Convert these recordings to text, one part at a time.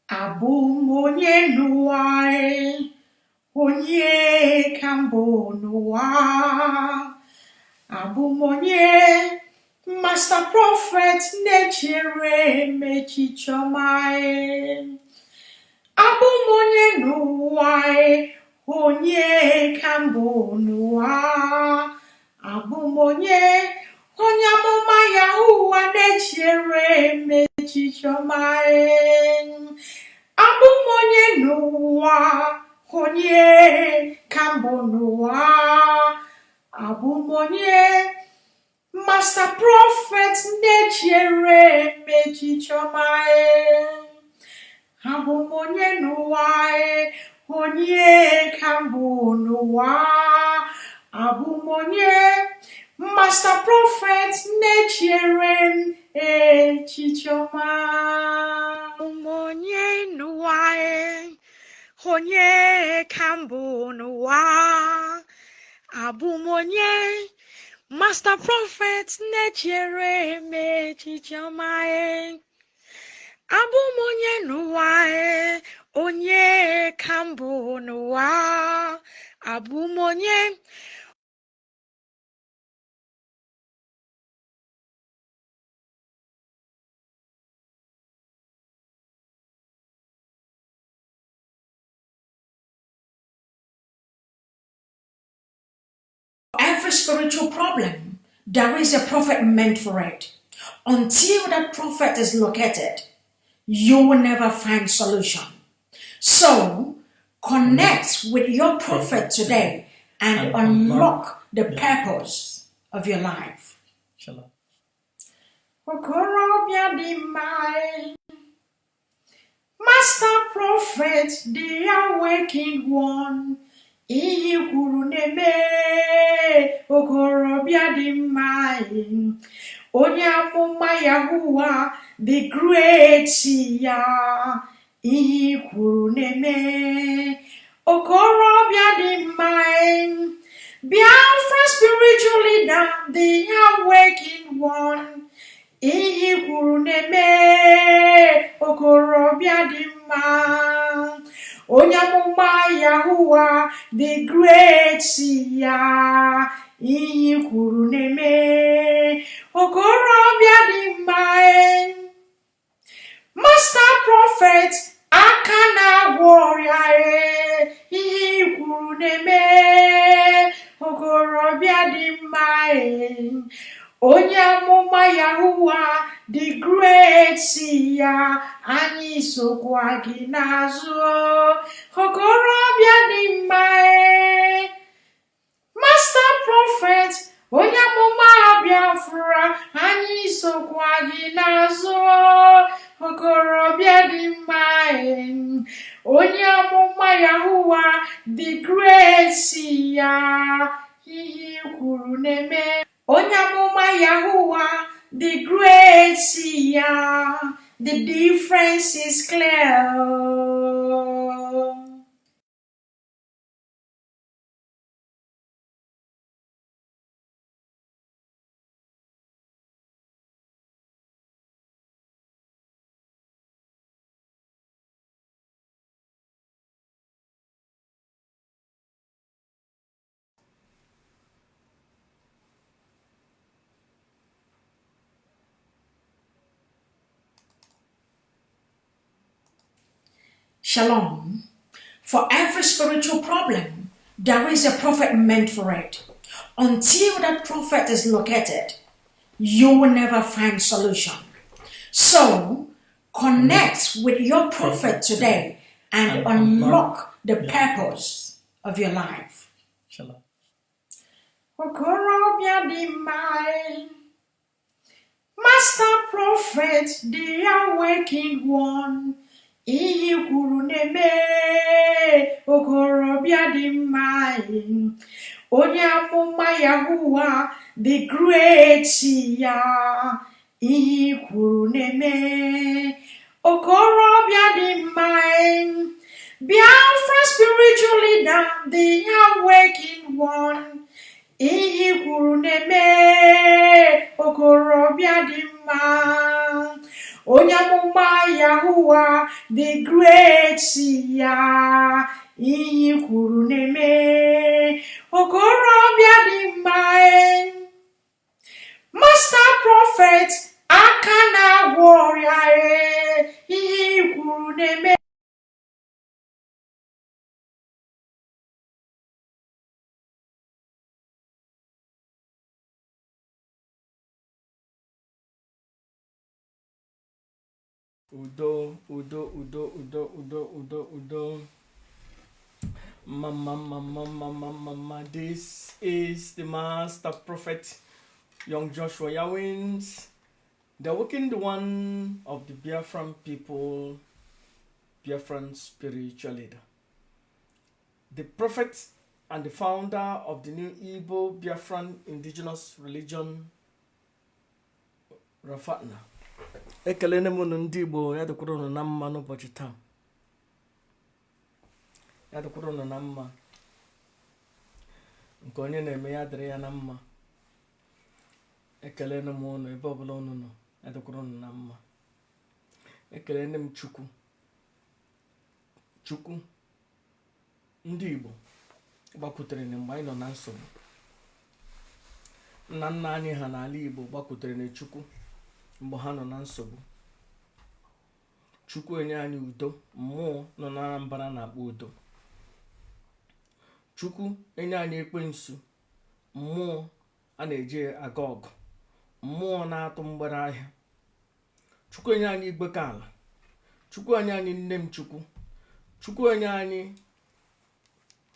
Abụ m onye n'ụwa, onye ka mbụ n'ụwa. Abụ m onye Master Prophet na-echere m echiche ọma. Abụ m onye n'ụwa, onye ka mbụ n'ụwa. Abụ m onye amụma Yahuwa na-echere m echiche ọma. Abụ m onye n'ụwa, onye ka mbụ n'ụwa. Abụ m onye Master Prophet na-echere m echiche ọma. Abụ m onye n'ụwa, onye ka mbụ n'ụwa. Abụ m onye Master Prophet na-echere m echiche ọma. Abụ m onye n'ụwa, onye ka mbụ n'ụwa. Abụ m onye Master Prophet na-echere m echiche ọma. Abụ m onye n'ụwa, onye ka mbụ n'ụwa. Abụ m onye Every spiritual problem, there is a prophet meant for it. Until that prophet is located, you will never find solution. So connect with your prophet today and unlock the purpose of your life. Shalom. Okorobịa dị mma, Master Prophet, the awakened one, ihe i kwuru na-eme. Okorobịa dị mma, onye amụma Yahuwa the Great ya, ihe i kwuru na-eme. Okorobịa dị mma, Biafra spiritual leader, the awakened one, ihe i kwuru na-eme. Okorobịa dị mma, onye amụma Yahuwa the Great ya, ihe i kwuru na-eme. Okorobịa dị mma, Master Prophet, aka na-agwọ ọrịa, ihe i kwuru na-eme. Okorobịa dị mma, onye amụma Yahuwa the Great ya, anyị sokwa gị n'azụ. Okorobịa dị mma, Master Prophet, onye amụma Biafra, anyị sokwa gị n'azụ. Okorobịa dị mma, onye amụma Yahuwa the Great ya, ihe i kwuru na-eme. Onye amụma Yahuwa the Great ya, the difference is clear. Shalom. For every spiritual problem, there is a prophet meant for it. Until that prophet is located, you will never find solution. So connect with your prophet today and unlock the purpose of your life. Shalom. Okorobịa dị mma, Master Prophet, the awakened one, ihe i kwuru na-eme. Okorobịa dị mma, onye amụma Yahuwa the Great ya, ihe i kwuru na-eme. Okorobịa dị mma, Biafra spiritual leader, the awakened one, ihe i kwuru na-eme. Okorobịa dị mma, Onye amụma Yahuwa the great si ya ihe i kwuru na-eme. Okorobịa dị mma e. Master Prophet aka na-agwọ ọrịa e ihe i kwuru na-eme. Udo, udo, udo, udo, udo, udo, udo. Mama, mama, mama, mama. This is the Master Prophet, Young Joshua Yawins, the awakened one of the Biafran people, Biafran spiritual leader, the prophet and the founder of the new Igbo Biafran indigenous religion, Rafatna. Ekelene m unu ndị Igbo, ya dịkwara unu na mma n'ụbọchị taa, ya dịkwara unu na mma. Nke onye na-eme, ya dịrị ya na mma. Ekelene m unu ebe ọbụla unu nọ, ya dịkwara unu na mma. Ekelene m Chukwu, Chukwu ndị Igbo gbakwutere mgbe anyị nọ na nsogbu. Nna nna anyị ha n'ala Igbo gbakwutere na Chukwu mgbe ha nọ na nsogbu. Chukwu enye anyị udo. Mmụọ nọ na mbara na-akpọ udo. Chukwu enye anyị ekwensu, mmụọ a na-eji aga ọgụ, mmụọ na-atụ mgbere ahịa. Chukwu enye anyị igbeke ala. Chukwu enye anyị nne m. Chukwu, Chukwu enye anyị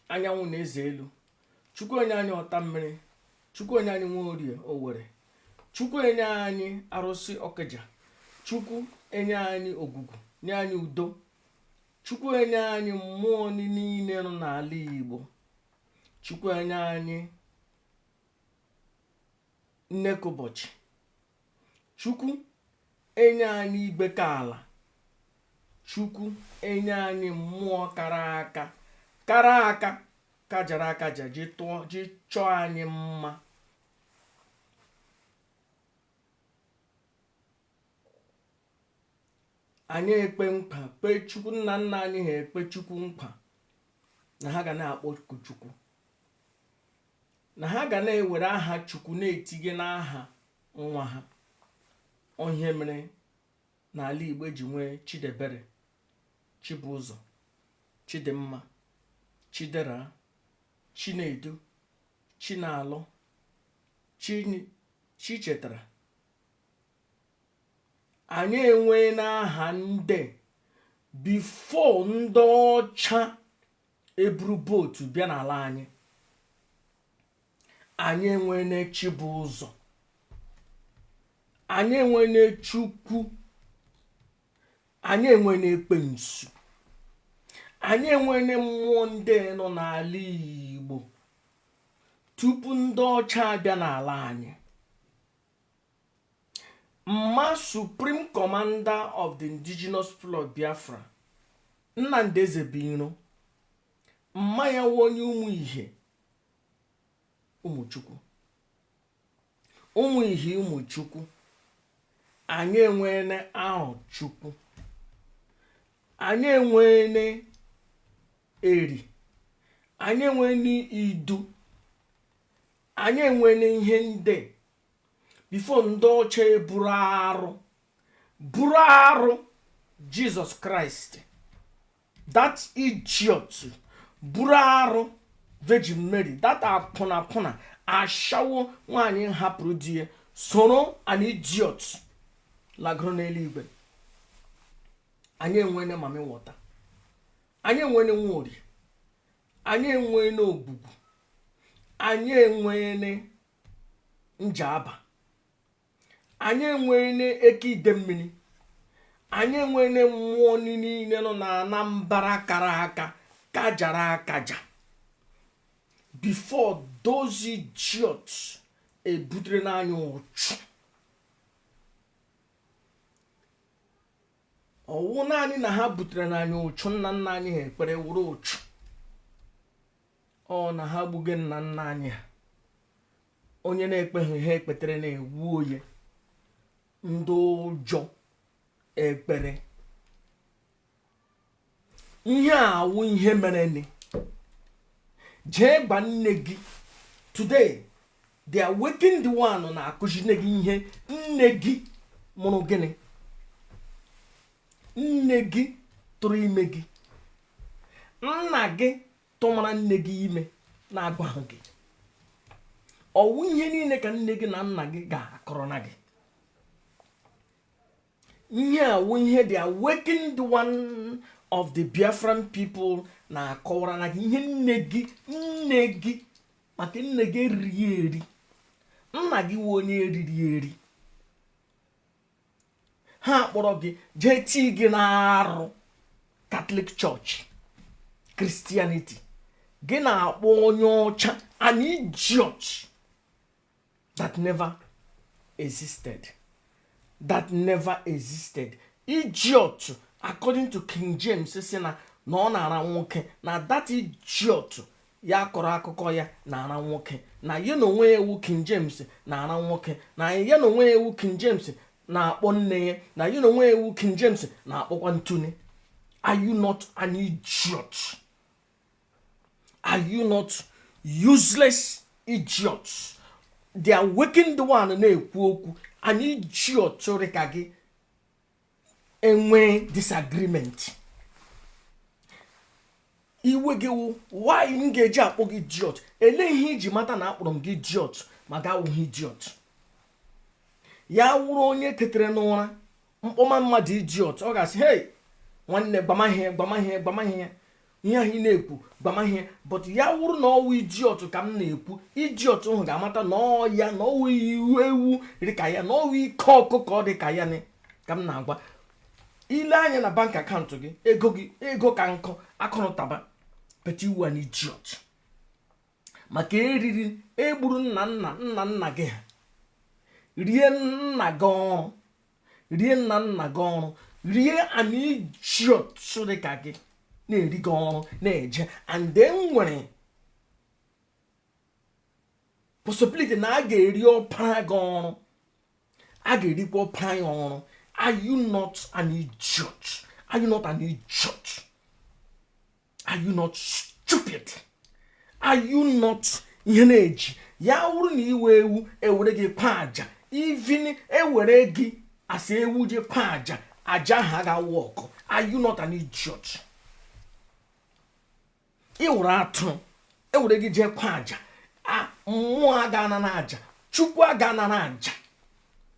anyanwụ na eze elu. Chukwu enye anyị ọta mmiri. Chukwu enye anyị nwa orie owere. Chukwu enye anyị arụsị ọkịja. Chukwu enye anyị ogwugwu, nye anyị udo. Chukwu enye anyị mmụọ niile nọ n'ala Igbo. Chukwu enye anyị nneka ụbọchị. Chukwu enye anyị igbeke ala. Chukwu enye anyị mmụọ kara aka, kara aka, kajara akaja, ji tụọ ji chọọ anyị mma. Anyị ekpe nkwa, kpee Chukwu. Nna nna anyị ha ekpe Chukwu nkwa na ha ga na-akpọku Chukwu, na ha ga na-ewere aha Chukwu na-etinye n'aha nwa ha. Ihe mere n'ala Igbo ji nwee Chidebere, Chibụzọ, Chidimma, Chidera, Chinedu, Chinalụ, Chichetara. Anyị enwee n'aha ndị before ndị ọcha eburu boat bịa n'ala anyị. Anyị enwene Chibụzọ, anyị enwene Chukwu, anyị enwene ekwensu, anyị enwene mmụọ ndị nọ n'ala Igbo tupu ndị ọcha abịa n'ala anyị. Mma Supreme Commander of the Indigenous People of Biafra, Nnamdi Ezebiro, mma ya wụ onye ụmụ ihe ụmụchukwu, ụmụ ihe ụmụchukwu. Anyị enwene ahụ Chukwu, anyị enwene eri, anyị enwene idu, anyị enwene ihe ndị before ndị ọcha eburu arụ, buru arụ Jesus Christ, that idiot, buru arụ Virgin Mary, that akwụna akwụna, ashawo nwaanyị hapụrụ di ya soro an idiot lagoro n'eluigwe. Anyị enwene mami water, anyị enwene nwaorie, anyị enwene ogbugbu, anyị enwene njaba, anyị enwene eke ide mmiri, anyị enwene mmụọ niile nọ na Anambra kara aka, kajara akaja before those idiots ebutere n'anya ụchụ. Ọwụ naanị na ha butere n'anya ụchụ, nna nna anyị ha ekpere wuru ụchụ, ọ na ha gbuge nna nna anyị ha. Onye na-ekpeghị ihe ekpetere na-egbu onye ndị ụjọ. Ekpere ihe a awụ ihe mere ni. Jee gba nne gị today. The awakened one na-akụzi nne gị ihe. Nne gị mụrụ gịnị? Nne gị tụrụ ime gị, nna gị tụmara nne gị ime na-agwaghị gị. Ọwụ ihe niile ka nne gị na nna gị ga-akọrọ na gị? Ihe awụ ihe the awakened one of the Biafran people na-akọwara na gị ihe nne gị, nne gị, maka nne gị eriri eri, nna gị wụ onye eriri eri. Ha kpọrọ gị jee tii gị n'arụ Catholic Church, Christianity. Gị na-akpọ onye ọcha an idiot that never existed, that never existed. Idiot, according to King James, si na ọ na-ara nwoke, na that idiot ya kọrọ akụkọ ya na-ara nwoke, na ya na onwe ya ewu King James na-ara nwoke, na ya na onwe ya ewu King James na-akpọ nne ya, na ya na onwe ya ewu King James na-akpọkwa ntune. Are you not an idiot? Are you not useless idiot? The awakened one na-ekwu okwu. An idiot ka gị enwee disagreement, iwe gị wụ why m ga-eji akpọ gị idiot? Elee ihe iji mata na akpọrọ m gị idiot ma ga awụghị idiot? Ya wụrụ onye tetere n'ụra, mkpọma mmadụ idiot, ọ ga-asị, "Hey nwanne, gbamahie, gbamahie, gbamahie ihe ahụ ị na-ekwu, gbamahie." But ya wụrụ na ọwụ idiot ka m na-ekwu, idiot ahụ ga-amata na ọ ya na ọwụ iwu ewu dịka ya, na ọwụ ike ọkụkọ dịka ya ni ka m na-agwa. Ile anya na bank account gị, ego gị, ego ka nkụ akụrụtaba, but you an idiot, maka eriri egburu nna nna nna nna gị ha, rie nna gị ọrụ, rie nna nna gị ọrụ, rie an idiot dị ka gị na-eri gị ọrụ na-eje. And then nwere possibility na a ga-eri ọpara gị ọrụ, a ga-erikwa ọpara ya ọrụ. Are you not an idiot? Are you not an idiot? Are you not stupid? Are you not ihe na-eji ya wụrụ na iwe ewu ewere gị kwa aja? Even ewere gị asị ewu ji kwa aja, aja ahụ aga-awụ ọkụ. Are you not an idiot? Ị wụrụ atụrụ ewere gị jee kwa aja, mmụọ aga na aja, Chukwu aga na aja,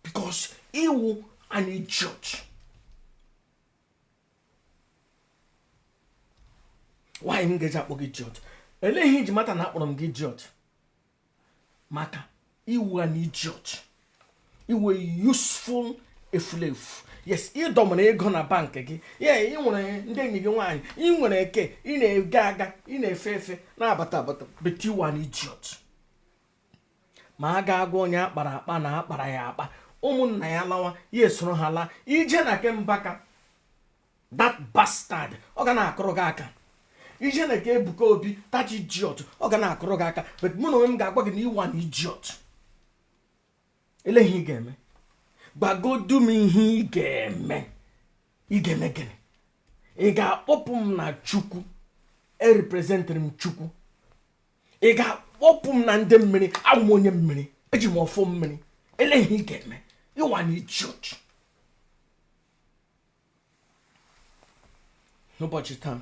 because ịwụ an idiot. Why m ga-eji akpọ gị idiot? Elee ihe iji mata na akpọrọ m gị idiot? Maka iwu an idiot, iwe useful efulefu. Yes, ịdọmara ego na bank gị ya, ị nwere ndị enyi gị nwaanyị, ị nwere eke, ị na-ega aga, ị na-efe efe, na-abata abata, but you an idiot. Ma a ga-agwa onye akpara akpa na akpara ya akpa, ụmụnna ya lawa, ya esoro ha laa ije na ke Mbaka, that bastard, ọ ga na-akụrụ gị aka. Ije na ke Ebuka Obi, that idiot, ọ ga na-akụrụ gị aka. But mụ na onwe m ga-agwa gị na iwu an idiot. Ele ihe ị ga-eme? Gbagodu m ihe ị ga-eme. Ị ga-eme gịnị? Ị ga-akpọpụ m na Chukwu? Erepresentịrị m Chukwu. Ị ga-akpọpụ m na ndị mmiri? Awụ m onye mmiri, eji m ọfọ mmiri. Ele ihe ị ga-eme? Ịwa na idiot. N'ụbọchị taa,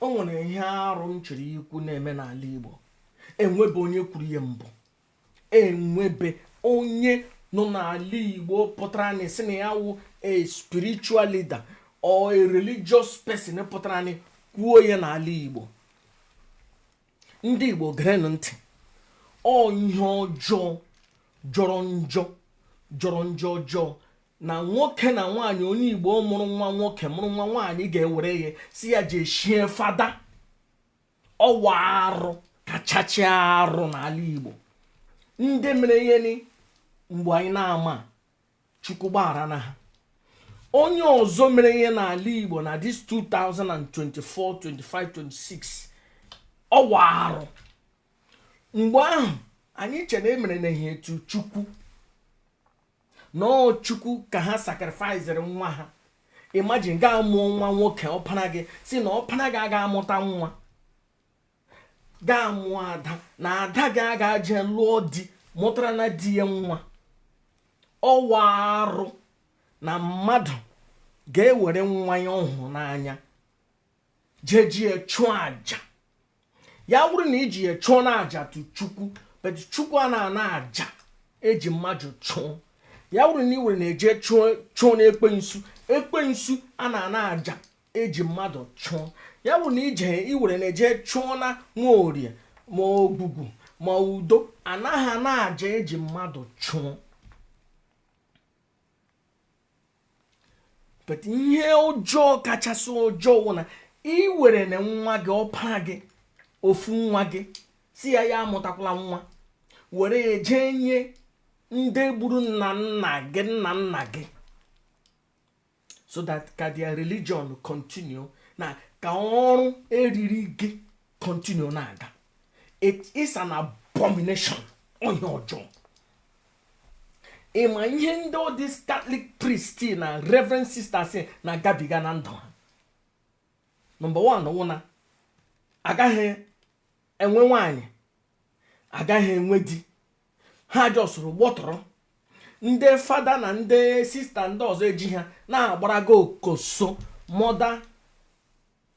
o nwere ihe arụ m chọrọ ikwu na-eme n'ala Igbo. Enwebe onye kwuru ihe mbụ, enwebe onye nọ n'ala Igbo pụtara na sị na ya wụ a spiritual leader or a religious person pụtara na kwuo ya n'ala Igbo. Ndị Igbo, gerenụ ntị. Ọ ihe ọjọọ jọrọ njọ, jọrọ njọ ọjọọ, na nwoke na nwaanyị, onye Igbo mụrụ nwa nwoke, mụrụ nwa nwaanyị, ga-ewere ya si ya jee shie fada. Ọwa arụ kachachi arụ n'ala Igbo. Ndị mere ihe ni mgbe anyị na-ama, Chukwu gbaghara na ha. Onye ọzọ mere ihe n'ala Igbo na this 2024, 25, 26, ọwa arụ. Mgbe ahụ anyị chere emere na ihe etu Chukwu. Na ọ Chukwu ka ha sacrificere nwa ha. Imagine, gaa mụọ nwa nwoke, ọpara gị, si na ọpara gị aga amụta nwa, gaa mụọ ada, na ada gị aga jee lụọ di, mụtara na di ya nwa. Ọwa arụ na mmadụ ga-ewere nwa ya ọ hụrụ n'anya jee ji ya chụọ aja. Ya bụrụ na iji ya chụọ na aja to Chukwu, but Chukwu a na-ana aja eji mmadụ chụọ. Ya bụrụ na ị were na-eje chụọ chụọ na ekwensu, ekwensu a na-ana aja eji mmadụ chụọ. Ya bụrụ na ije iwere na-eje chụọ na nwaorie ma ogbugbu ma udo, anaghị ana aja eji mmadụ chụọ. But ihe ọjọọ kachasị ọjọọ wụ na iwere na nwa gị, ọpara gị, ofu nwa gị, si ya ya amụtakwala nwa, were ya jee nye ndị gburu nna nna gị, nna nna gị, so that ka their religion continue, na ka ọrụ eriri gị continue na-aga. It is an abomination, onye ọjọọ. Ịma ihe ndị this Catholic priest na reverend sisters na-agabiga na ndụ ha? Number one wụ na agaghị enwe nwanyị, agaghị enwe di. Ha jọsụrụ gbọtọrọ ndị fada na ndị sista ndị ọzọ eji ha na-agbarago okoso. Mother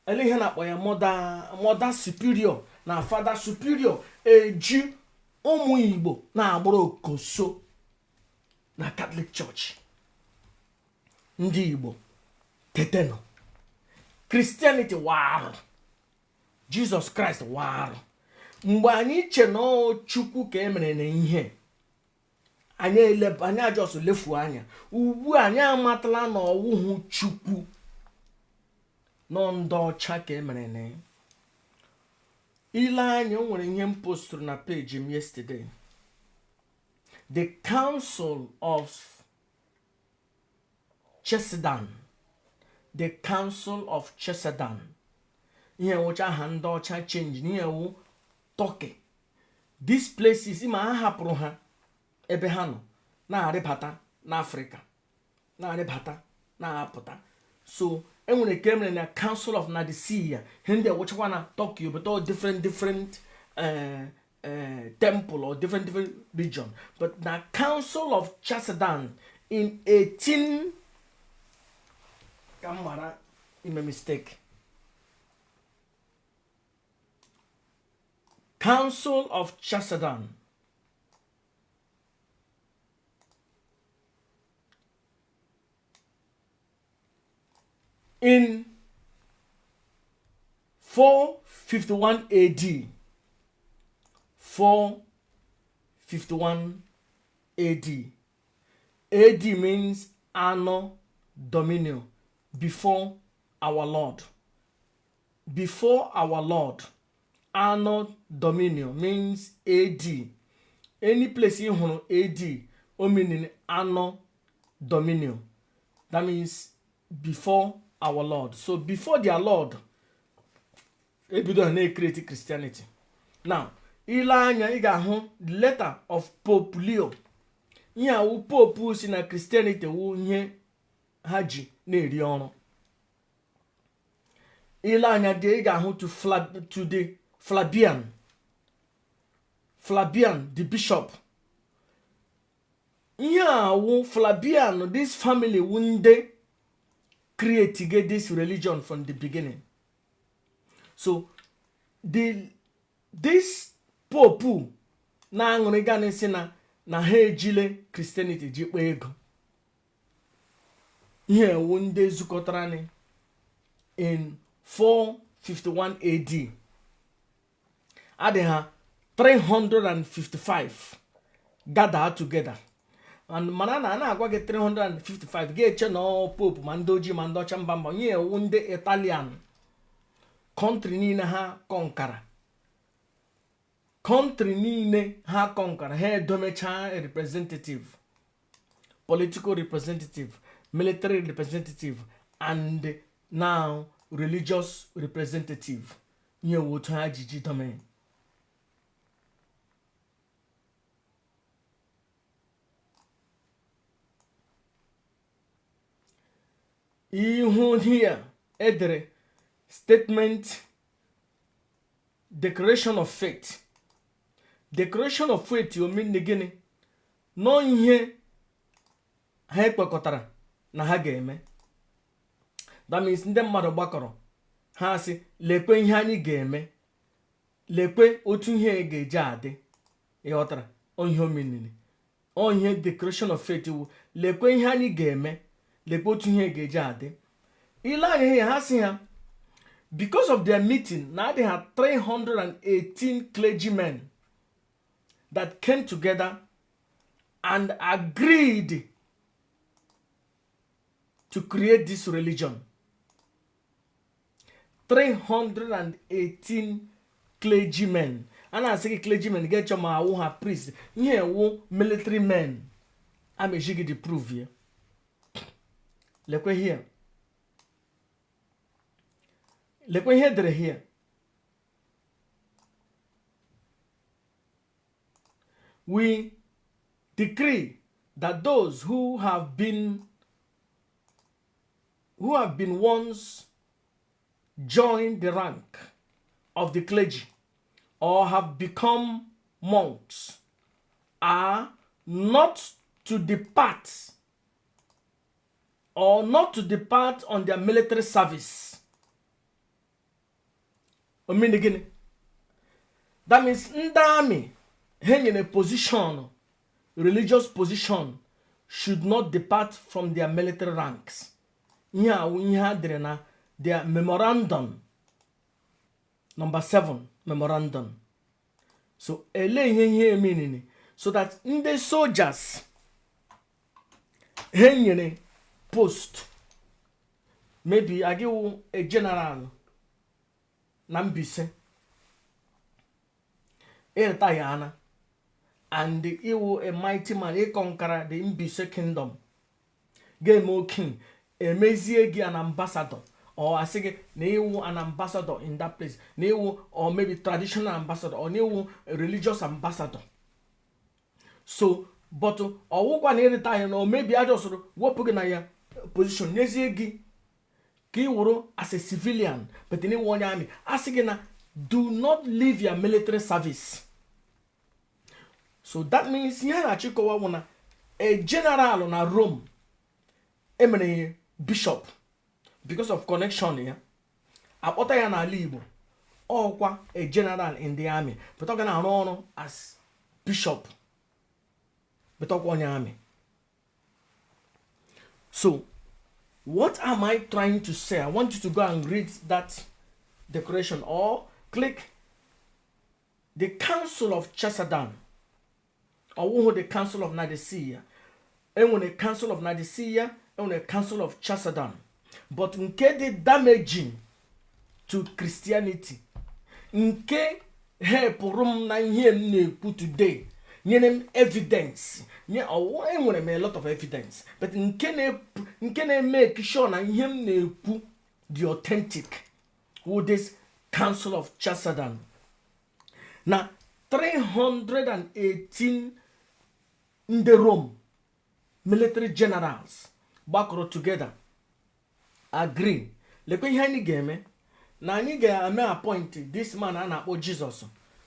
ele ihe na-akpọ ya, mother superior na fada superior eji ụmụ Igbo na-agbara okoso na Catholic Church. Ndị Igbo, tetenụ! Christianity warụ, Jizọs Kraịst warụ. Mgbe anyị che na ọ Chukwu ka e mere na ihe anyị anyị ajọsụ lefuo anya, ugbu a anyị amatala na ọwụhụ Chukwu nọ, ndị ọcha ka e mere na ya. Ile anya, o nwere ihe m posturu na peji m yesterday, the Council of Chalcedon. The Council of Chalcedon, ihe nwụcha aha ndị ọcha change n'ihe wu Turkey. These places, ma ha hapụrụ ha ebe ha nọ na-arịbata n'Afrịka, na-arịbata, na-apụta. So enwere nke emere na Council of Nicaea. Ihe ndị ewụchakwa na Turkey, but all different different temple or different different region. But na Council of Chalcedon in 18, ka m mara ime mistake, Council of Chalcedon in 451 AD, 451 AD. AD means Anno Domini, before our Lord. Before our Lord. Anno Domini means AD. Any place ị hụrụ AD, o meaning Anno Domini. That means before our Lord. So before their Lord, ebido ha na-ecreate Christianity. Now, ile anya, ị ga-ahụ letter of Pope Leo. Ihe awụ Pope si na Christianity wụ ihe ha ji na-eri ọrụ. Ile anya dị, ị ga-ahụ to the Flavian, Flavian the bishop. Ihe awụ Flavian, this family wụ ndị create this religion from the beginning. So the this pope na-aṅụrị gana si na ha ejile Christianity ji kpaa ego. Ihe ewu ndị zukọtara ni in 451 AD, adị ha 355 gather together. And mana na a na-agwa gị 355, ga-eche na ọ pope ma ndị ojii ma ndị ọcha, mba mba. Ihe ewu ndị Italian, country niile ha conquerara, country niile ha conquerara, ha edomecha representative, political representative, military representative and now religious representative. Ihe wụ otu ha ji ji dome. Ihu here edere statement, declaration of faith. Declaration of faith omenne gịnị? Nọ ihe ha ekpekọtara na ha ga-eme. That means ndị mmadụ gbakọrọ, ha sị, "Lekwe ihe anyị ga-eme, lekwe otu ihe ga-eji adị." Ịghọtara ihe omenili? Ihe declaration of faith wu, lekwe ihe anyị ga-eme, lekwe otu ihe ga-eji adị. Ile anya ihe ha si ha, because of their meeting na adị ha 318 clergymen that came together and agreed to create this religion. 318 clergymen. A na-asị gị clergymen, ga-echọ ma awụ ha priest. Ihe ewu military men ameji gị the proof ya. Lekwe here, lekwe ihe edere here: "We decree that those who have been once joined the rank of the clergy or have become monks are not to depart or not to depart on their military service." Omini gịnị? That means ndị army ha nyere position, religious position, should not depart from their military ranks. Ihe awụ ihe ha dere na their memorandum number 7 memorandum. So ele ihe emenini so that ndị soldiers ha nyere post, maybe agịwụ a general na Mbaise, ịrịta ya ana, and iwu a mighty man, ịconquerra the Mbaise kingdom, ga-eme okin emezie gị an ambassador, or asị gị na iwu an ambassador in that place, na iwu or maybe traditional ambassador or na iwu religious ambassador. So but ọwụkwa na ịrịta ya na o maybe ajọsụrụ wepụ gị na ya position, nyezie gị ka ị wụrụ as a civilian, but na iwu onye army, asị gị na do not leave your military service. So that means ihe a na-achịkọwa bụ na a general na Rome emere ya bishop because of connection ya, akpọta ya n'ala Igbo, ọkwa a general in the army, but ọ ga na-arụ ọrụ as bishop, but ọkwa onye army. So what am I trying to say? I want you to go and read that declaration or click the Council of Chalcedon. Ọwụhụ the Council of Nicaea. Enwere Council of Nicaea, enwere Council of Chalcedon, but nke dị damaging to Christianity, nke helpụrụ m na ihe m na-ekwu today, nyere m evidence, nye ọwụ enwere m a lot of evidence, but nke na-emeke sure na ihe m na-ekwu dị authentic wụ this Council of Chalcedon, na 318 ndị Rome military generals gbakọrọ together, agree, lekwa ihe anyị ga-eme, na anyị ga-eme appoint this man a na-akpọ Jesus,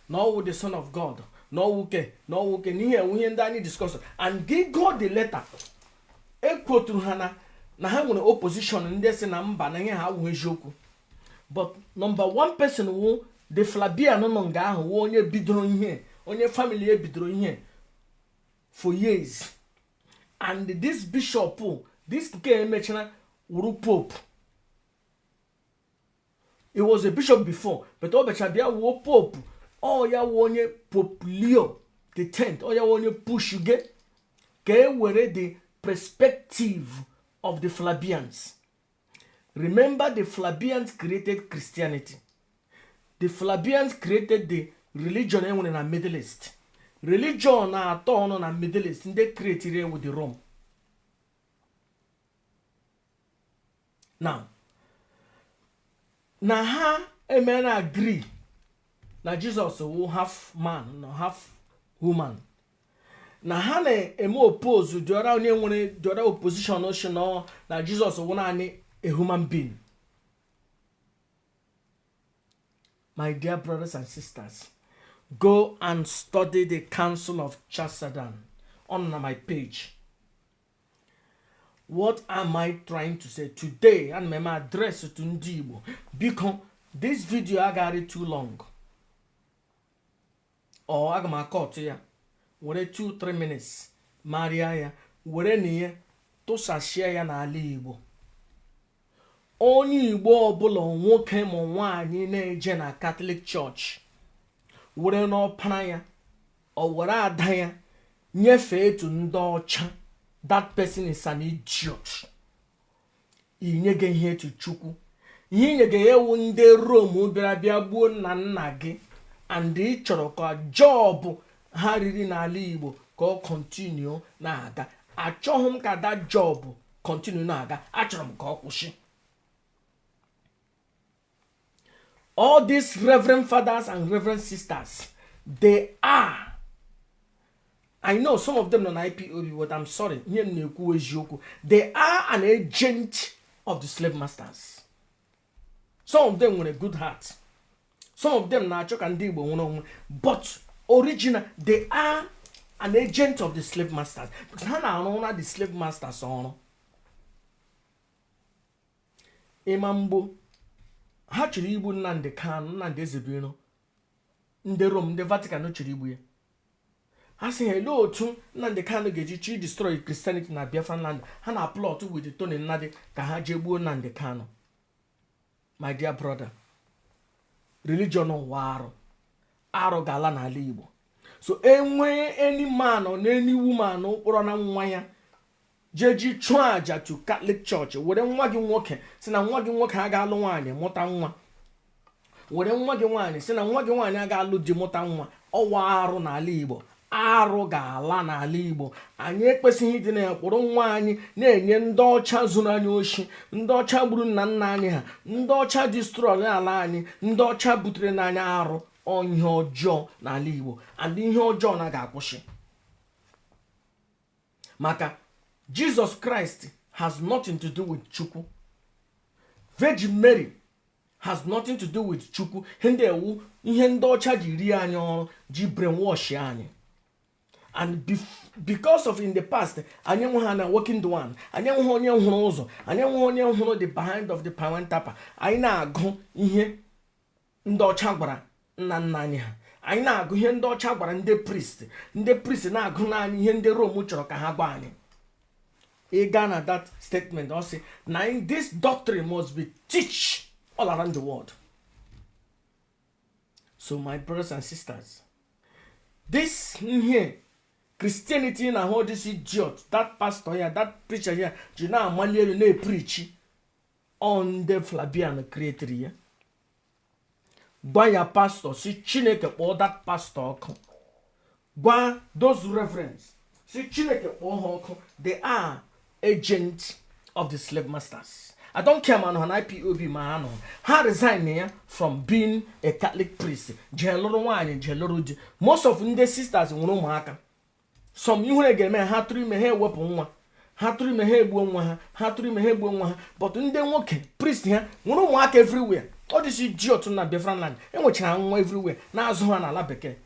na ọwụ the son of God, na ọwụ ke na ọwụ ke n'ihe ewu ihe ndị anyị discuss. And gị go the letter ekwoturu ha na ha nwere opposition, ndị si na mba, na ihe ha awụghị eziokwu. But number one person wụ the Flavian nọ nga ahụ, wụ onye bidoro ihe, onye family e bidoro ihe for years. And this bishop, this nke emechara wuru pope, he was a bishop before, but ọ bịachara bịa wuo pope. Ọ ya wụ onye Pope Leo the 10th, ọ ya wụ onye pushuge ka e were the perspective of the Flavians. Remember, the Flavians created Christianity. The Flavians created the religion enwere na Middle East. Religion na-atọ ọnụ na Middle East, ndị creatiri ewu the Rome. Now na ha emere agree na Jesus wụ half man na half human, na ha na-eme oppose dịọra onye nwere dịọra opposition oshi na Jesus wụ naanị a human being. My dear brothers and sisters, go and study the Council of Chalcedon on my page. What am I trying to say today? Ana m address to ndị Igbo. Biko, this video agaghị too long, or aga m akọtụ ya were 2-3 minutes marịa ya were na ihe tụsashie ya n'ala Igbo. Onye Igbo ọbụla, nwoke ma nwaanyị, na-eje na Catholic Church were n'ọpara ya, ọ were ada ya nyefee etu ndị ọcha, that person is an idiot. Inye gị ihe etu Chukwu, ihe inye gị ewu ndị Rom bịara bịa gbuo nna nna gị, and ị chọrọ ka job ha riri n'ala Igbo ka ọ continue na-aga. Achọghị m ka that job continue na-aga, achọrọ m ka ọ kwụsị. All these reverend fathers and reverend sisters, they are, I know some of them nọ na IPOB, but I'm sorry, ihe m na-ekwu eziokwu. They are an agent of the slave masters. Some of them nwere good heart, some of them na-achọ ka ndị Igbo nwere onwe, but original, they are an agent of the slave masters, because ha na-arụ na the slave masters ọrụ. Ịma mgbo ha chọrọ igbu Nnamdi Kanu, Nnamdi Ezebiro, ndị Rome, ndị Vatican chọrọ igbu ya. Ha sị ha, elee otu Nnamdi Kanu ga-eji chi destroy Christianity na Biafran land? Ha na plot with Tony Nnadi ka ha jee gbuo Nnamdi Kanu. My dear brother, religion ụwa arụ arụ ga-ala n'ala Igbo. So enwee any man or any woman kpọrọ na nwa ya jee ji chụọ aja to Catholic Church, were nwa gị nwoke si na nwa gị nwoke aga alụ nwaanyị mụta nwa, were nwa gị nwaanyị si na nwa gị nwaanyị aga alụ di mụta nwa, ọwa arụ n'ala Igbo. Arụ ga-ala n'ala Igbo. Anyị ekwesịghị ịdị na-ekpụrụ nwa anyị na-enye ndị ọcha zuru anyị oshi, ndị ọcha gburu nna nna anyị ha, ndị ọcha destroy ala anyị, ndị ọcha butere n'anya arụ. Ihe ọjọọ n'ala Igbo, and ihe ọjọọ na ga-akwụsị, maka Jesus Christ has nothing to do with Chukwu. Virgin Mary has nothing to do with Chukwu. Ihe ndị ewu ihe ndị ọcha ji rie anyị ọrụ, ji brainwash anyị, and because of in the past anyị enweghị na working the one, anyị enweghị onye hụrụ ụzọ, anyị enweghị onye hụrụ the behind of the power tapa. Anyị na-agụ ihe ndị ọcha gwara nna nna anyị ha, anyị na-agụ ihe ndị ọcha gwara ndị priest, ndị priest na-agụ naanị ihe ndị Rome chọrọ ka ha gwa anyị. Ị gaa na that statement, ọ sị na this doctrine must be teach all around the world. So my brothers and sisters, this ihe Christianity na ahụ, this idiot, that pastor ya, that preacher ya ji na-amali elu na-epreach on the Flavian created ya. Gwa ya pastor si Chineke kpọọ that pastor ọkụ. Gwa those reverends si Chineke kpọọ ha ọkụ. They are agents of the slave masters. I don't care ma nọ na IPOB, ma ha nọ, ha resign ya from being a Catholic priest, jee lụrụ nwaanyị, jee lụrụ di. Most of ndị sisters nwere ụmụaka. Some ihere ga-eme ha tụrụ ime, ha ewepụ nwa ha, tụrụ ime, ha egbuo nwa ha, ha tụrụ ime, ha egbuo nwa ha. But ndị nwoke priest ha nwere ụmụaka everywhere. Ọ dịsi ji otu na Biafran land enwechara nwa everywhere, na-azụ ha n'ala bekee,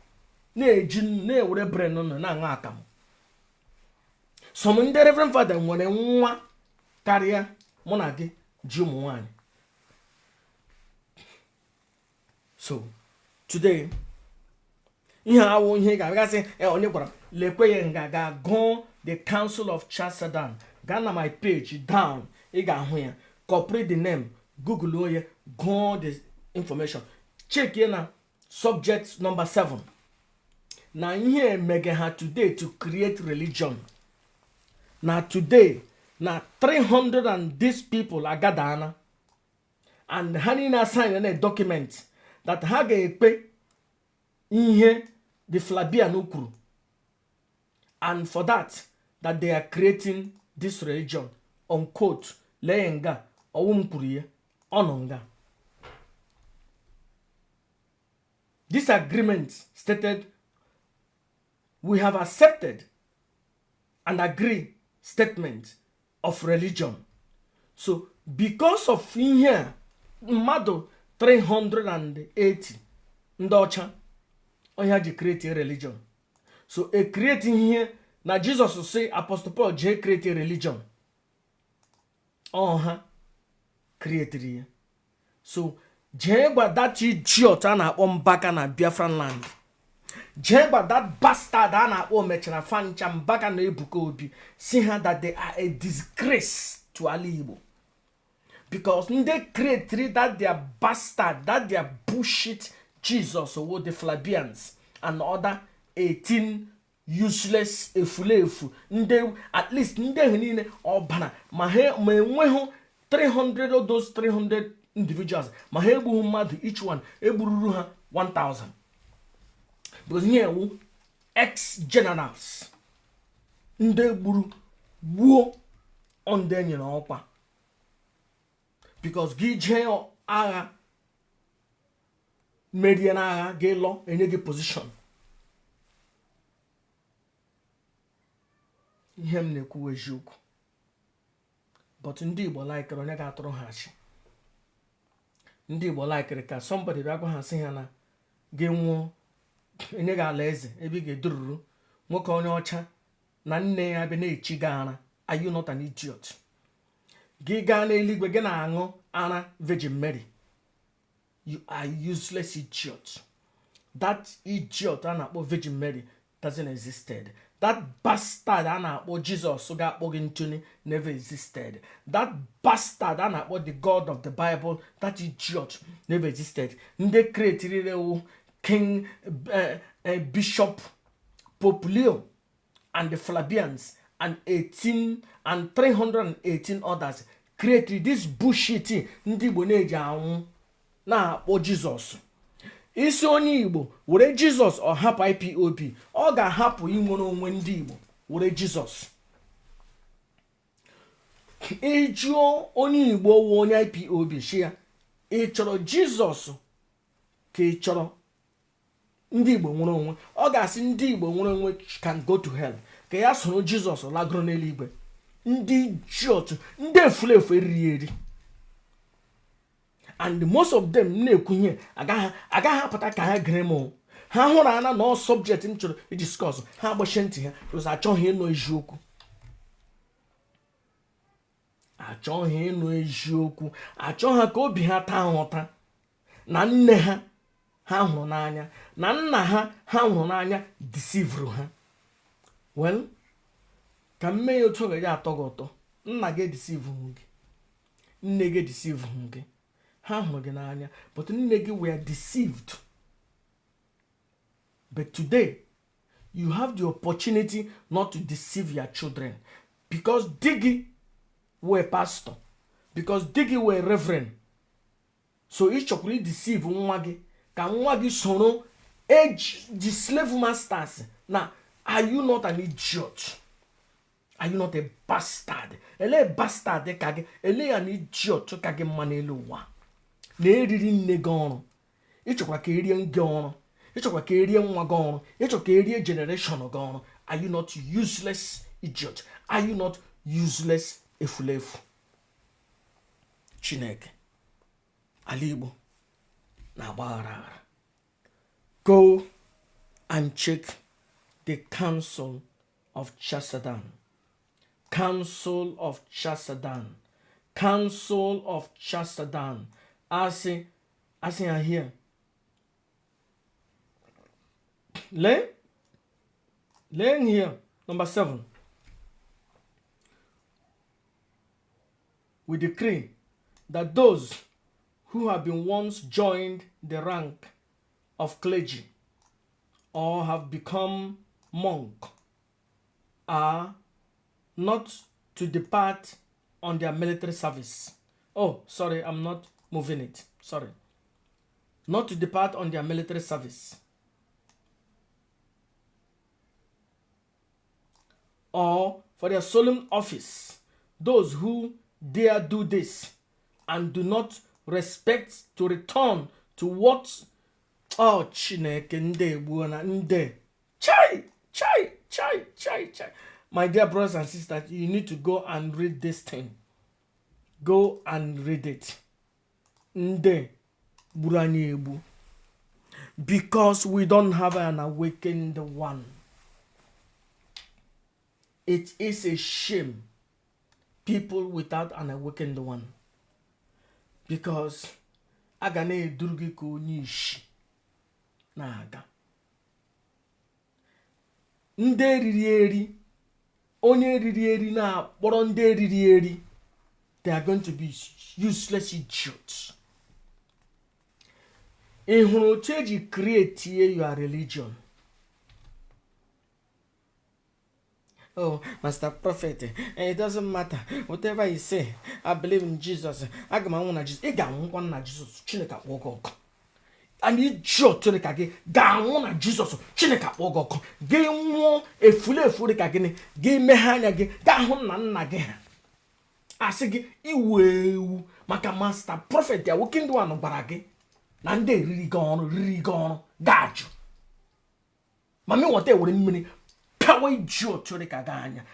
na-eji na-ewere brain nọ na-aṅụ akamụ. Some ndị reverend father nwere nwa karịa mụ na gị ji ụmụ nwanyị. So today, ihe awụ ihe ga-agasị onye gwara lekwe ya nga ga gụọ the Council of Chalcedon. Gaa na my page down, ị ga-ahụ ya. Copy the name, google ya, gụọ the information, check ya na subject number 7 na ihe emege ha today to create religion. Na today na 300 and these people agadana, and ha niile sign na document that ha ga-ekpe ihe the Flavian kwuru, and for that that they are creating this religion, unquote. Lee nga ọwụ m kwuru ya ọ nọ nga. This agreement stated, we have accepted and agree statement of religion. So Because of ihe a, mmadụ 380 ndị ọcha ọhịa ji create religion. So e create ihe na Jizọs si Apostle Paul jee create religion, ọha createri ya. So jee gwa that idiot a na-akpọ Mbaka na Biafran land, jee gwa that bastard a na-akpọ mechara fancha Mbaka na Ebuka Obi, si ha that they are a disgrace to ala Igbo, because ndị createri that their bastard, that their bullshit Jesus wo the Flavians and other 18 useless efulefu ndị, at least ndị ahụ niile ọbara ma ha ma enweghị 300 of those 300 individuals, ma ha egbughị mmadụ each one, egbururu ha 1000, because ihe ewu ex generals ndị gburu gbuo ndị enyere ọkwa, because gị jee agha merie n'agha, gị lọ, enye gị position. Ihe m na-ekwu eziokwu, but ndị Igbo likere onye ga-atụrụ ha achị. Ndị Igbo likere ka somebody bịa gwa ha, sị ha na gị nwụọ, enye gị ala eze ebe ị ga-edururu nwoke onye ọcha na nne ya bịa na-echi gị ara. Are you not an idiot? Gị gaa n'eluigwe, gị na-aṅụ ara Virgin Mary. You are useless idiot. That idiot a na-akpọ Virgin Mary doesn't existed. That bastard a na-akpọ Jesus ga-akpọ gị ntụni never existed. That bastard a na-akpọ the God of the Bible, that idiot never existed. Ndị creatiri ewu King Bishop Pope Leo and the Flavians and 18 and 318 others created this bullshit ndị Igbo na-eji anwụ na-akpọ Jizọs. Isi onye Igbo were Jizọs, ọ hapụ IPOB, ọ ga-ahapụ inwere onwe ndị Igbo were Jizọs. Ịjụọ onye Igbo wụ onye IPOB, shi ya, ị chọrọ Jizọs ka ị chọrọ ndị Igbo nwere onwe? Ọ ga-asị ndị Igbo nwere onwe can go to hell, ka ya soro Jizọs lagoro n'eluigwe. Ndị idiot, ndị efulefu eriri eri, and most of them na-ekwu ihe agaghị apụta ka ha gere m. Ha hụrụ ana na ọ subject m chọrọ idiscuss, ha agbachie ntị ha, because achọghị ịnụ eziokwu, achọghị ịnụ eziokwu, achọghị ka obi ha taa ụta na nne ha ha hụrụ n'anya na nna ha ha hụrụ n'anya deceivuru ha. Well, ka m mee ya otu ọ ga-eji atọ gị ụtọ. Nna gị edeceive gị, nne gị edeceive gị. Ha hụrụ gị n'anya, but nne gị were deceived. But today you have the opportunity not to deceive your children, because di gị were pastor, because di gị were reverend. So ị chọkwara ideceive nwa gị ka nwa gị soro age the slave masters na. Are you not an idiot? Are you not a bastard? Ele bastard ka gị, ele ya na idiot ka gị mma n'elu ụwa na-eriri nne gị ọrụ. Ịchọkwa ka erie gị ọrụ, ịchọkwa ka erie nwa gị ọrụ, ịchọ ka erie generation gị ọrụ. Are you not useless idiot? Are you not useless efulefu? Chineke, ala Igbo na-agba aghara aghara. Go and check the Council of Chalcedon, Council of Chalcedon, Council of Chalcedon. Asị asị ya here, lee, lee here, number 7: "We decree that those who have been once joined the rank of clergy or have become monk are not to depart on their military service." Oh, sorry, I'm not moving it. Sorry. "Not to depart on their military service or for their solemn office. Those who dare do this and do not respect to return to what." Oh, Chineke, ndị egbuo na ndị chai chai chai chai chai. My dear brothers and sisters, you need to go and read this thing. Go and read it. Ndị gburu anyị egbu because we don't have an awakened one. It is a shame, people without an awakened one, because a ga na-eduru gị ka onye isi na-aga. Ndị eriri eri, onye riri eri na-akpọrọ ndị eriri eri, they are going to be useless idiots. Ị hụrụ otu eji create your religion? Oh, Master Prophet, it doesn't matter whatever you say, I believe in Jesus. Aga m anwụ na Jesus. Ị ga-anwụkwa na Jesus, Chineke akpọ gị ọkụ. And idiot dị ka gị ga-anwụ na Jizọs, Chineke akpọ gị ọkụ. Gị nwụọ efulefu dị ka gịnị, gị meghe anya gị gaa hụ nna nna gị, ha asị gị iwu ewu maka Master Prophet ya nwoke ndị one gwara gị na ndị eriri gị ọrụ, riri gị ọrụ, ga-ajụ mami nwata ewere mmiri pịawa idiot dị ka gị anya.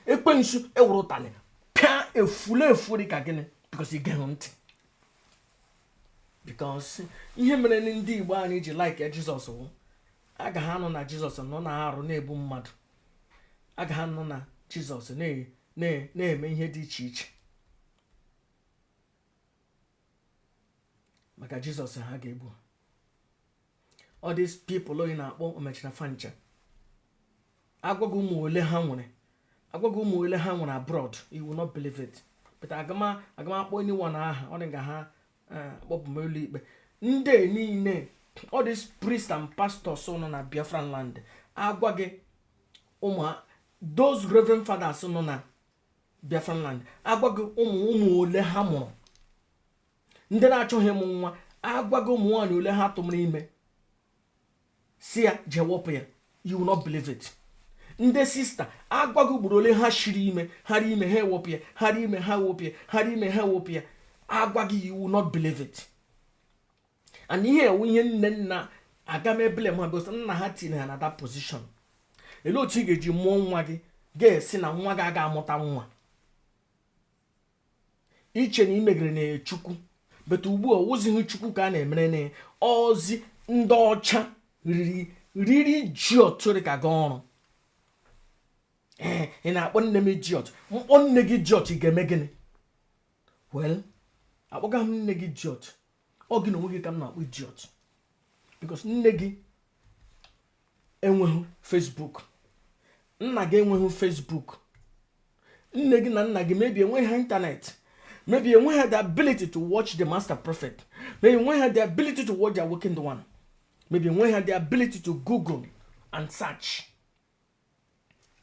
Ekwensu ewere ụtalị pịa efulefu dị ka gịnị, because ị geghị ntị. Because ihe mere ndị Igbo anyị ji like Jizọs wụ agaghị anọ na Jizọs nọ na-arụ na-egbu mmadụ, agaghị anọ na Jizọs na-eme ihe dị iche iche maka Jizọs ha ga-egbu. All these people onye na-akpọ omechara fancha, agwaghị ụmụ ole ha nwere, agwaghị ụmụ ole ha nwere abroad, you will not believe it. But agama akpọ anyone aha, ọ dị ka ha kpọpụ m ụlọ ikpe. Ndị niile, all these priests and pastors nọ na Biafran land, agwa gị ụmụ those reverend fathers nọ na Biafran land, agwa gị ụmụ ụmụ ole ha mụrụ, ndị na-achọghị ịmụ nwa, agwa gị ụmụ nwaanyị ole ha tụmụrụ ime si ya jee wepụ ya, you will not believe it. Ndị sister, agwa gị ugboro ole ha shiri ime, ha ri ime ha ewepụ ya, ha ri ime ha ewepụ ya, ha ri ime ha ewepụ ya, agwa gị, you will not believe it. And ihe ewu ihe nne nna aga m ebele ha gosi nna ha tinye ha na that position. Elee otu ị ga-eji mụọ nwa gị ga-esi na nwa gị aga amụta nwa iche na imegere na Chukwu? But ugbu a, owuzighị Chukwu ka a na-emere na ozi ndị ọcha riri riri ji otu dị ka gị ọrụ. Ee, ị na-akpọ nne m idiot? Mkpọ nne gị idiot, ị ga-eme gịnị? Well, akpọga m nne gị idiot, ọ gị na onwe gị ka m na-akpọ idiot, because nne gị enweghị Facebook, nna gị enweghị Facebook, nne gị na nna gị maybe enweghị ha internet, maybe enweghị the ability to watch the Master Prophet, maybe enweghị the ability to watch the Awakened One, maybe enweghị the ability to Google and search.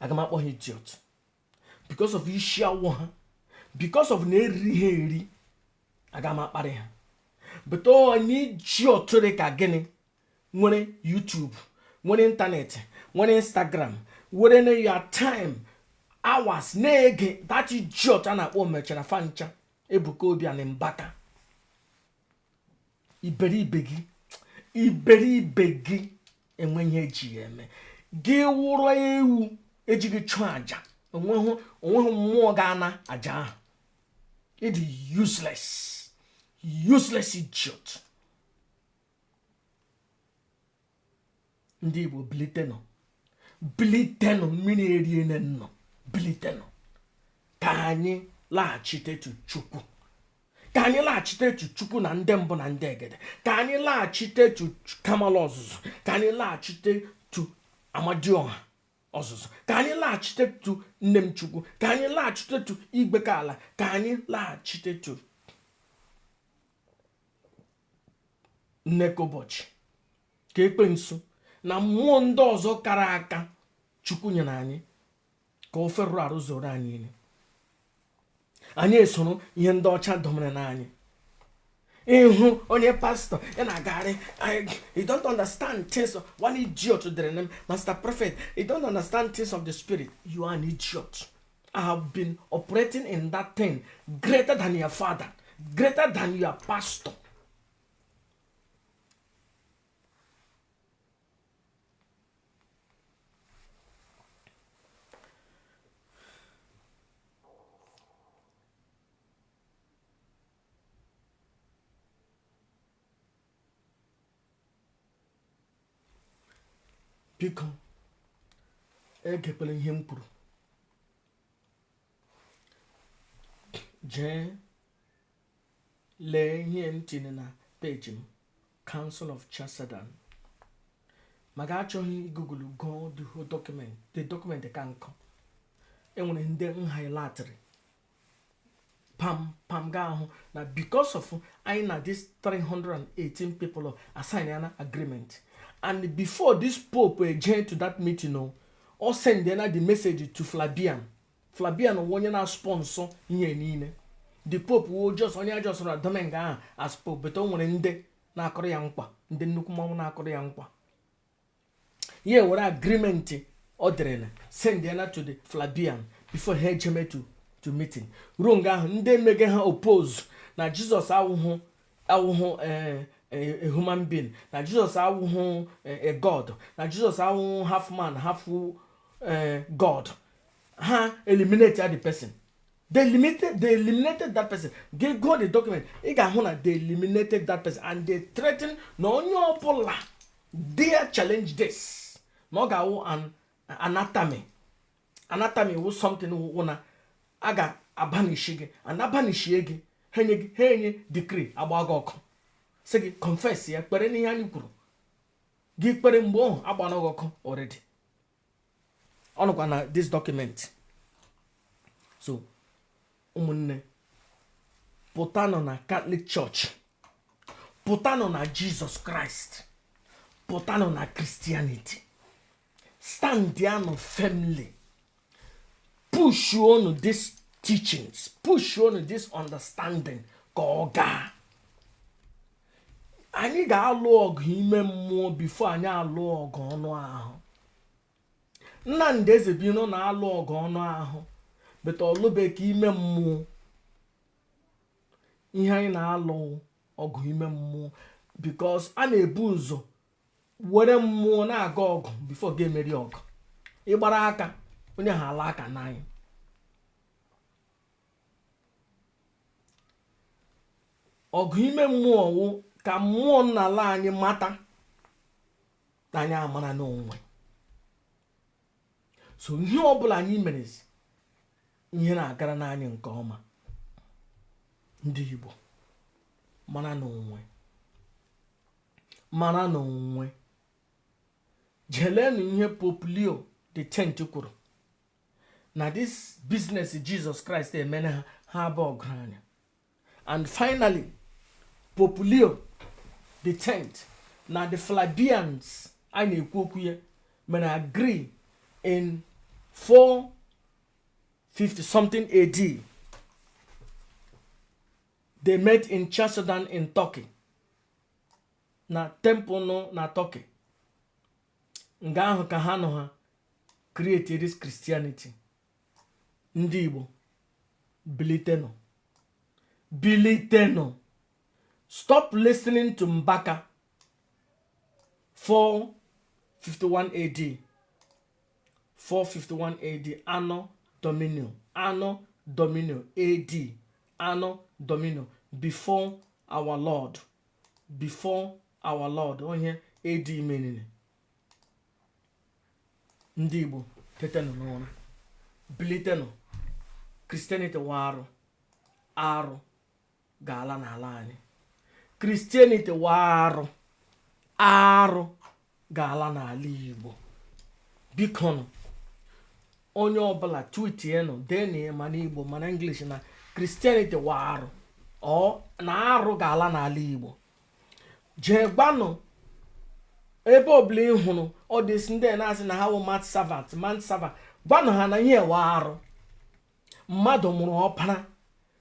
Aga m akpọ ha idiot because of isi awọ ha, because of na eriri ha eri. Aga m akparị ha, but onye idiot dị ka gịnị nwere YouTube, nwere internet, nwere Instagram, were na your time hours na-ege that idiot a na-akpọ mechara fancha Ebuka Obi and Mbaka. Iberibe gị, iberibe gị enwe ihe eji ya eme gị wụrụ ewu ejighị chụọ aja, onweghị onweghị mmụọ ga-ana aja ahụ. Ịdị useless, useless idiot. Ndị Igbo, bilitenụ, bilitenụ, mmiri eriene nnọ, bilitenụ ka anyị laghachite to Chukwu, ka anyị laghachite to Chukwu na ndị mbụ na ndị egede, ka anyị laghachite to Kamala ọzụzụ, ka anyị laghachite to Amadioha ọzụzụ, ka anyị laghachite to nne m Chukwu, ka anyị laghachite to Igbeka ala, ka anyị laghachite to nneka ụbọchị, ka ekwensu na mmụọ ndị ọzọ kara aka Chukwu nyere anyị ka ofe rụrụ arụ zoro anyị niile. Anyị esoro ihe ndị ọcha domere n'anyị. Ịhụ onye pastọ ya na-agagharị, "You don't understand things." One idiot dere na Master Prophet, "You don't understand things of the spirit." You are an idiot. I have been operating in that thing greater than your father, greater than your pastor. Biko, egekwala ihe m kwuru. Jee lee ihe m tinye na peji m, Council of Chalcedon. Maka achọghị Google gụọ the whole document, the document ka nkọ. Enwere ndị m highlightịrị pam pam ga ahụ na because of anyị na this 318 people assign ya na agreement. And before this pope eje to that meeting, o ọ send na the message to Flavian. Flavian wụ onye na-sponsor ihe niile. The pope wụ just onye just na domenga ahụ as pope, but o nwere ndị na-akọrọ ya nkwa, ndị nnukwu mmanwụ na-akọrọ ya nkwa. Ya were agreement ọ dere na send ya na to the Flavian before ha ejeme to meeting. Ruo nga ahụ, ndị emege ha oppose na Jizọs awụhụ a human being, na Jizọs awụhụ a god, na Jizọs awụhụ half man, half god, ha eliminate the person. They eliminated that person. They go the document, ị ga-ahụ na they eliminated that person and they threaten na onye ọbụla dare challenge this, na ọ ga-awụ an anathema. Anathema wụ something wụ na a ga-abanishi gị, and abanishie gị, ha enye gị, ha enye decree, agba gị ọkụ, sị gị confess ya, kpere n'ihe anyị kwuru gị kpere. Mgbe ọhụ agbana gị ọkụ already. Ọ nọkwa na this document. So ụmụnne, pụtanụ na Catholic Church, pụtanụ na Jesus Christ, pụtanụ na Christianity. Stand yanụ firmly, push on these teachings, push on this understanding ka ọ gaa. Anyị ga-alụ ọgụ ime mmụọ before anyị alụ ọgụ ọnụ ahụ. Nnamdị Ezebino na-alụ ọgụ ọnụ ahụ, beta ọlụbe ka ime mmụọ. Ihe anyị na-alụ ọgụ ime mmụọ, because a na-ebu ụzọ were mmụọ na-aga ọgụ before ga-emeri ọgụ. Ịgbara aka onye ha ala aka n'anyị. Ọgụ ime mmụọ wụ ka mmụọ n'ala anyị mata na anyị amara n'onwe. So ihe ọbụla anyị mere, ihe na-agara n'anyị nke ọma. Ndị Igbo, mara n'onwe, mara n'onwe. Jelenụ ihe Pope Leo the Tenth kwuru na this business Jesus Christ emene ha, ha abụ ọgaranya. And finally, Pope Leo the Tenth na the Flavians a na-ekwu okwu ya mere agree in 450 something AD. They met in Chalcedon in Turkey, na temple nọ na Turkey. Nga ahụ ka ha nọ ha create this Christianity. Ndị Igbo, bilitenụ, bilitenụ. Stop listening to Mbaka. 451 AD, 451 AD, Anno Domini, Anno Domini AD, Anno Domini, before our Lord, before our Lord. Onye AD menene. Ndị Igbo, tetenụ n'ụra, bilitenụ. Christianity wa arụ, arụ ga-ala n'ala anyị. Christianity wa arụ, arụ ga-ala n'ala Igbo. Biko nụ, onye ọbụla tweetienụ, denie ma n'Igbo ma na English na Christianity wa arụ, ọ na arụ ga-ala n'ala Igbo. Jee gbanụ ebe ọbụla ị hụrụ ọ dị ndị na-asị na ha wụ man servant, man servant, gwanụ ha na ihe wa arụ. Mmadụ mụrụ ọpara,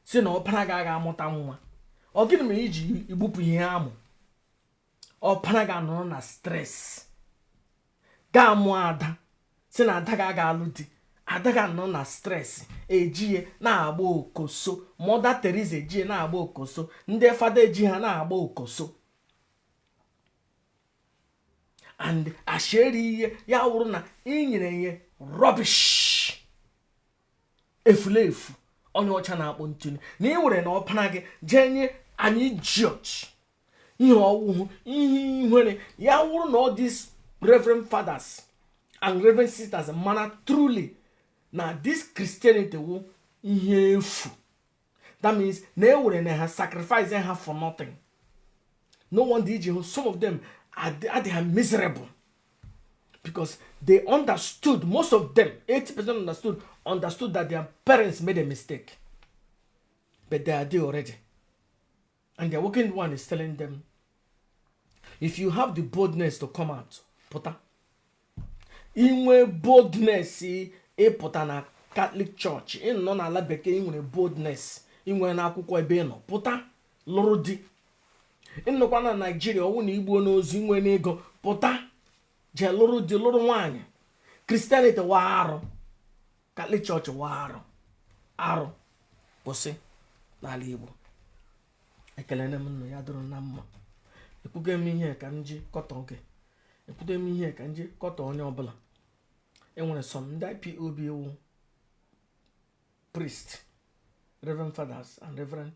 si na ọpara ga-aga amụta nwa. Ọ gịnị mere iji igbupụ ihe amụ? Ọpara ga-anọrọ na stress, ga-amụ ada, si na ada ga-aga alụ di, ada ga-anọ na stress, ejie na-agba okoso. Mother Teresa ejie na-agba okoso, ndị fada eji ha na-agba okoso. And asheri ihe ya wụrụ na ị nyere ihe rubbish, efulefu onye ọcha na-akpọ ntuli, na ị were na ọpara gị jee nye anyị idiot. Ihe ọwụhụ ihe ihere ya wụrụ na all these reverend fathers. And reverend sisters mara truly na this Christianity wụ ihe efu. That means na e were na ha sacrifice ha for nothing. No wonder iji hụ some of them are they are miserable, because they understood, most of them, 80% understood that their parents made a mistake, but they are there already, and the working one is telling them, if you have the boldness to come out, pụta. Inwe boldness ịpụta na Catholic Church, ịnọ n'ala bekee, ị nwere boldness inwe n'akwụkwọ ebe ị nọ, pụta lụrụ di. Ịnọkwa na Naijiria, ọnwụ na igbuo n'ozu, inwe n'ego, pụta jee lụrụ di, lụrụ nwaanyị. Christianity wa arụ, Catholic Church wa arụ, arụ kwụsị n'ala Igbo. Ekelene m nnụ ya dụrụ na mma. Ekwugo m ihe ka m ji kọtọ oge, ekwugo m ihe ka m ji kọtọ onye ọbụla. Enwere some ndị IPOB ewu priest, reverend fathers and reverend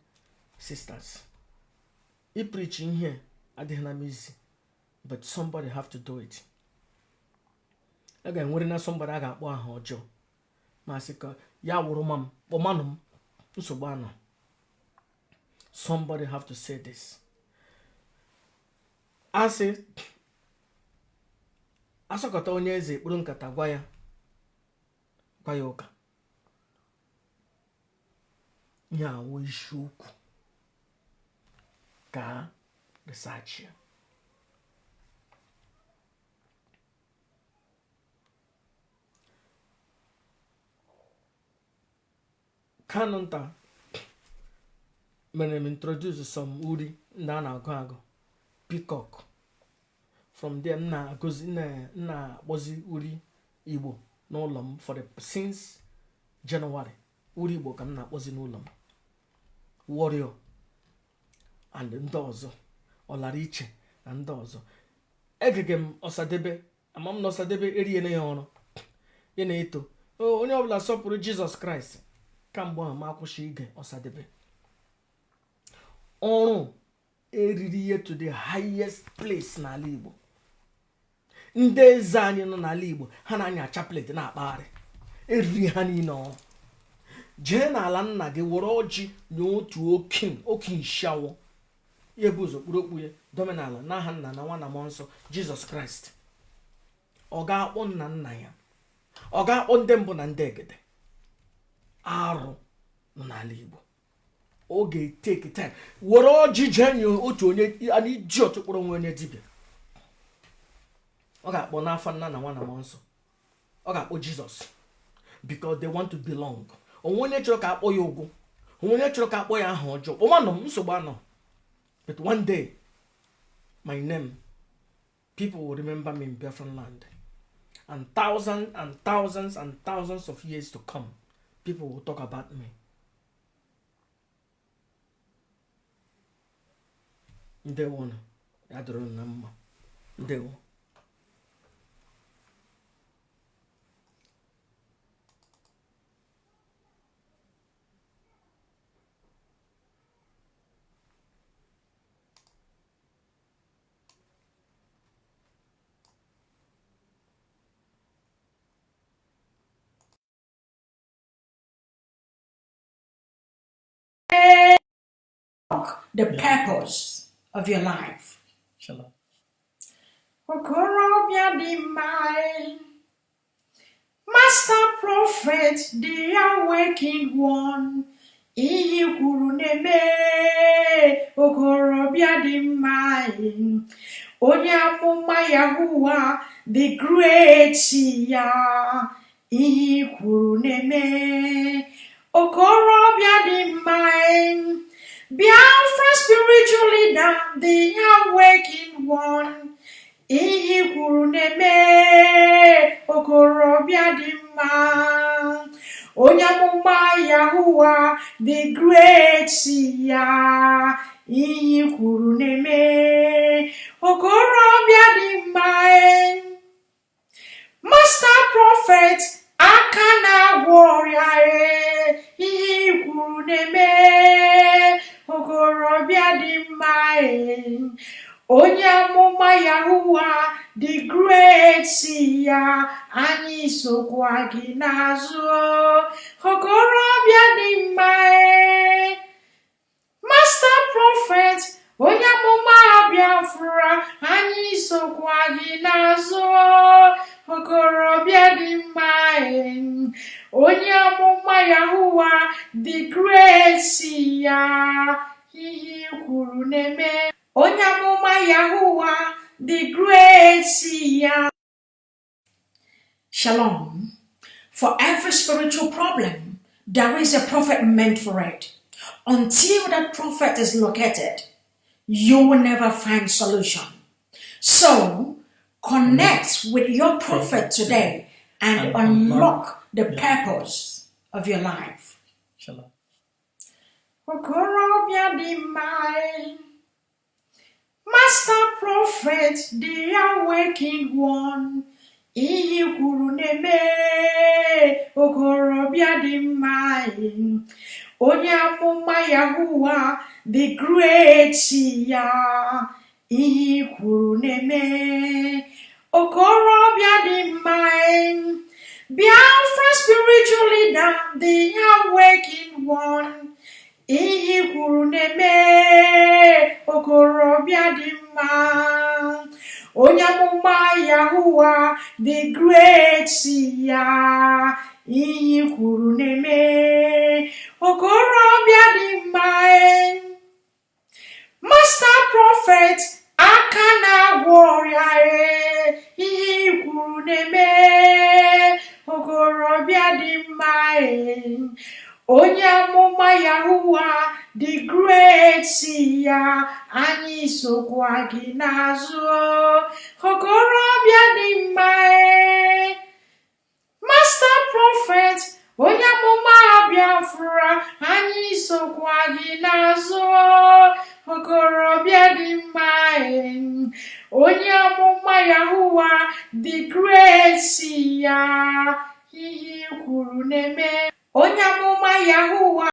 sisters. Ipreach ihe adịghị na m easy, but somebody have to do it. A ga-enwere na somebody a ga-akpọ aha ọjọọ, ma sị ka ya wụrụ ma m kpọmanụ m nsogbu anọ. Somebody have to say this. Asị asọkọta onye eze ekpuru nkata, gwa ya ụka. Ihe awụ isiokwu ka research ya. Kanu nta mere m introduce some uri ndị a na-agụ agụ, peacock. From there m na-agụzi, na-akpọzi uri Igbo n'ụlọ m. For the since January, uri Igbo ka m na-akpọzi n'ụlọ m, warrior and ndị ọzọ, ọlara iche na ndị ọzọ. Egege m Ọsadebe, ama m na Ọsadebe eriene ya ọrụ ya na-eto onye ọbụla sọpụrụ Jizọs Kraịst. Kamgbe ahụ ma akwụsị ige Ọsadebe. Ọrụ eriri ihe to the highest place n'ala Igbo. Ndị eze anyị nọ n'ala Igbo, ha na-anya chaplet na-akpagharị, eriri ha niile ọrụ. Jee n'ala nna gị, were ọjị nye otu oke nshiawọ, ya bụ ụzọ kpụrụ okpu ya domenala n'aha nna na nwa na mmụọ nsọ, Jizọs Kraịst. Ọ ga-akpọ nna nna ya, ọ ga-akpọ ndị mbụ na ndị egede. Arụ nọ n'ala Igbo. Ọ ga-etake time. Were ọjị jee nye otu onye an idiot kpọrọ onwe onye dibịa, ọ ga-akpọ n'afọ nna na nwa na mmụọ nsọ, ọ ga-akpọ Jizọs, because they want to belong. Onwe onye chọrọ ka akpọ ya ụgwọ, onwe onye chọrọ ka akpọ ya aha ọjọọ, kpọmanụ m, nsogbu anọ. But one day my name, people will remember me in Biafran land, and thousands and thousands and thousands of years to come, people will talk about me. Ndewo, ya dịrị unu na mma. Ndewo. The purpose of your life. Shalom. Okorobịa dị mma, Master Prophet, the awakened one, ihe i kwuru na-eme. Okorobịa dị mma, onye amụma Yahuwa the Great ya, ihe i kwuru na-eme. Okorobịa dị mma, Biafra spiritual leader, the awakened one, ihe i kwuru na-eme. Okorobịa dị mma, onye amụma Yahuwa the Great ya, ihe i kwuru na-eme. Okorobịa dị mma, Master Prophet, aka na-agwọ ọrịa, ihe i kwuru na-eme. Okorobịa dị mma, onye amụma Yahuwa the great ya, anyị sokwa gị n'azụ. Okorobịa dị mma e. Master Prophet, onye amụma Biafra, anyị sokwa gị n'azụ. Okorobịa dị mma e. Onye amụma Yahuwa the great ya, ihe i kwuru na-eme. Onye amụma Yahuwa the great ya. Shalom. For every spiritual problem, there is a prophet meant for it. Until that prophet is located, you will never find solution. So connect with your prophet today and and unlock the your purpose of your life. Shalom. Okorobịa dị mma e. Master Prophet, the awakened one, ihe i kwuru na-eme. Okorobịa dị mma e. Onye amụma Yahuwa the great ya, ihe i kwuru na-eme. Okorobịa dị mma e. Biafra spiritual leader, the awakened one, ihe i kwuru na-eme. Okorobịa dị mma, onye amụma Yahuwa the great ya, ihe i kwuru na-eme. Okorobịa dị mma e. Master Prophet, aka na-agwọ ọrịa e, ihe i kwuru na-eme. Okorobịa dị mma e. Onye amụma Yahuwa the great ya, anyị sokwa gị n'azụ. Okorobịa dị mma e. Master Prophet, onye amụma Biafra, anyị sokwa gị n'azụ. Okorobịa dị mma e. Onye amụma Yahuwa the great ya, ihe i kwuru na-eme. Onye amụma Yahuwa.